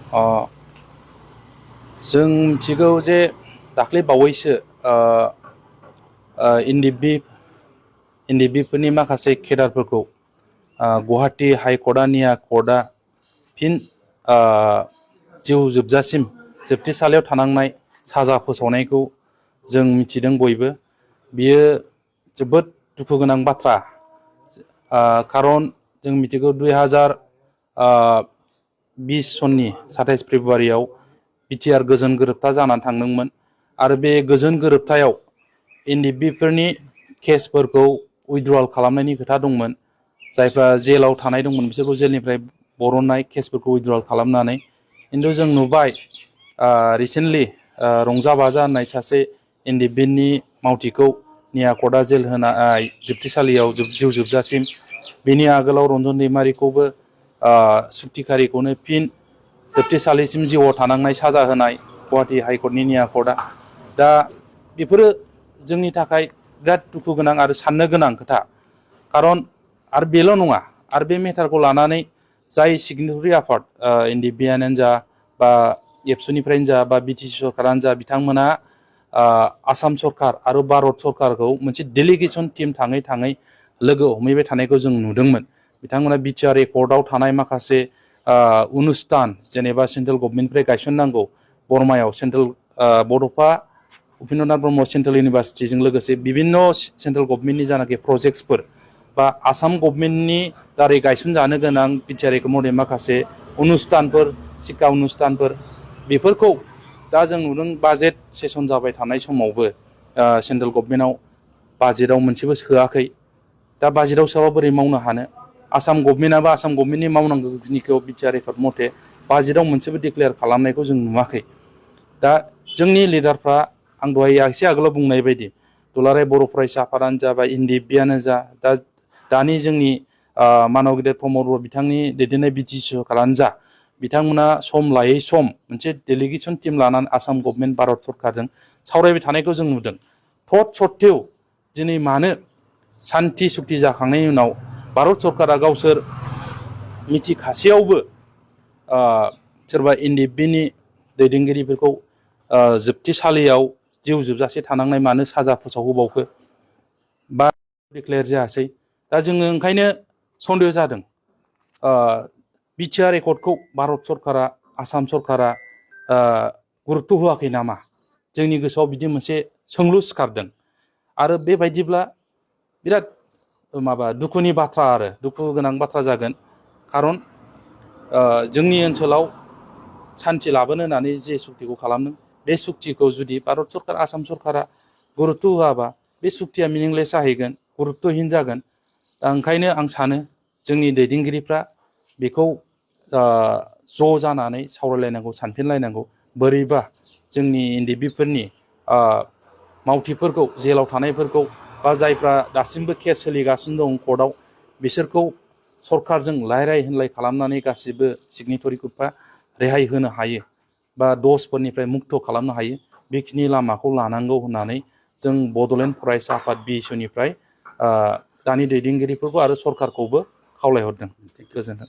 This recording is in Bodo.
अ जों मिथिगौ जे दाख्लै बावैसो एनडिएफबि माखासे केडारफोरखौ गुवाहाटि हाइकर्टआ निया कर्टआ फिन जिउ जोबजासिम जोबथेसालियाव थानांनाय साजा फोसावनायखौ जों मिथिदों बयबो। बियो जोबोद दुखु गोनां बाथ्रा। खारन जों मिथिगौ 2020 सननि 27 फेब्रुवारियाव बिटिआर गोजोन गोरोबथा जानानै थांदोंमोन आरो बे गोजोन गोरोबथायाव एनडिएफबिफोरनि केसफोरखौ उइथड्रल खालामनायनि खोथा दंमोन। जायफ्रा जेलाव थानाय दंमोन बिसोरखौ जेलनिफ्राय बरननाय केसफोरखौ उइथड्रल खालामनानै। खिन्थु जों नुबाय रिसेन्टलि रंजा बाजा होननाय सासे एनडिएफबिनि मावथिखौ निया कर्टआ जेल होनाय जोबथेसालियाव जिउ जोबजासिम। बेनि आगोलाव रन्जन दैमारिखौबो सुक्तिखारिखौनो फिन जोबथेसालिसिम जिउआव थानांनाय साजा होनाय गुवाहाटि हाइकर्टनि निया कर्टआ। दा बेफोरो जोंनि थाखाय बिराद दुखु गोनां आरो साननो गोनां खोथा। खारन आरो बेल' नङा, आरो बे मेटारखौ लानानै जाय सिगनेटारि आफाद एनडिएफबिआनो जा बा एबसुनिफ्रायनो जा बा बिटिसि सरकारानो जा, बिथांमोना आसाम सरकार आरो भारत सरकारखौ मोनसे डेलिगेसन टिम थाङै थाङै लोगो हमहैबाय थानायखौ जों नुदोंमोन। बिथांमोना बिटिआर एकर्डआव थानाय माखासे अनुस्थान, जेनेबा सेन्ट्रेल गभमेन्टनिफ्राय गायसननांगौ बरमायाव बड'फा उपेन्द्रनाथ ब्रह्म सेन्ट्रेल इउनिभारसिटिजों लोगोसे बिभिन्न सेन्ट्रेल गभमेन्टनि जानाखि प्रजेक्टसफोर बा आसाम गभमेन्टनि दारै गायसनजानो गोनां बिटिआर एकर्ड मथे माखासे अनुस्थानफोर, शिक्षा अनुस्थानफोर, बेफोरखौ दा जों नुदों बाजेट सेसन जाबाय थानाय समावबो सेन्ट्रेल गभमेन्टआव बाजेटआव मोनसेबो सोआखै। दा बाजेटआव सोआबा बोरै मावनो हानो? आसाम गभमेन्टआबो आसाम गभमेन्टनि मावनांगौखिनिखौ बिटिआर एकर्ड मथे बाजेटआव मोनसेबो डिक्लेयार खालामनायखौ जों नुवाखै। दा जोंनि लिडारफ्रा आं दहाय एसे आगोलाव बुंनाय बायदि दुलाराय बर' फरायसा आफादानो जा बा एनडिएफबिआनो जा, दानि जोंनि मानब गेदेर प्रमद बर' बिथांनि दैदेननाय बिटिसि सरकारानो जा, बिथांमोना सम लायै सम मोनसे डेलिगेसन टिम लानानै आसाम गभमेन्ट भारत सरकारजों सावरायबाय थानायखौ जों नुदों। सत्तेव दिनै मानो सान्थि सुक्ति जाखांनायनि उनाव भारत सरकारा गावसोर मिथिखासेयावबो सोरबा एनडिएफबिनि दैदेनगिरिफोरखौ जोबथेसालियाव जिउ जोबजासे थानांनाय मानो साजा फोसावहोबावखो बा डिक्लेयार जायासै? दा जोङो ओंखायनो सन्देह जादों बिटिआर एकर्डखौ भारत सरकारा, आसाम सरकारा गुरुत्त' होआखै नामा? जोंनि गोसोआव बिदि मोनसे सोंलु सिखारदों। आरो बेबायदिब्ला बिराद दुखुनि बाथ्रा, आरो दुखु गोनां बाथ्रा जागोन। खारन जोंनि ओनसोलाव सान्थि लाबोनो होननानै जे सुक्तिखौ खालामदों, बे सुक्तिखौ जुदि भारत सरकार, आसाम सरकारा गुरुत्त' होआबा बे सुक्तिया मिनिंलेस जाहैगोन, गुरुत्तहीन जागोन। दा ओंखायनो आं सानो जोंनि दैदेनगिरिफ्रा बेखौ ज' जानानै सावरायलायनांगौ, सानफिनलायनांगौ। बोरैबा जोंनि एनडिएफबिफोरनि मावथिफोरखौ, जेलाव थानायफोरखौ, बा जायफ्रा दासिमबो केस सोलिगासिनो दं कर्टआव, बिसोरखौ सरकारजों रायलाय होनलाय खालामनानै गासिबो सिगनेटरि ग्रुपआ रेहाय होनो हायो बा दसफोरनिफ्राय मुक्त खालामनो हायो, बेखिनि लामाखौ लानांगौ होननानै जों बड'लेण्ड फरायसा आफाद बिएसइउनिफ्राय दानि दैदेनगिरिफोरखौ आरो सरकारखौबो खावलायहरदों। गोजोन्थों।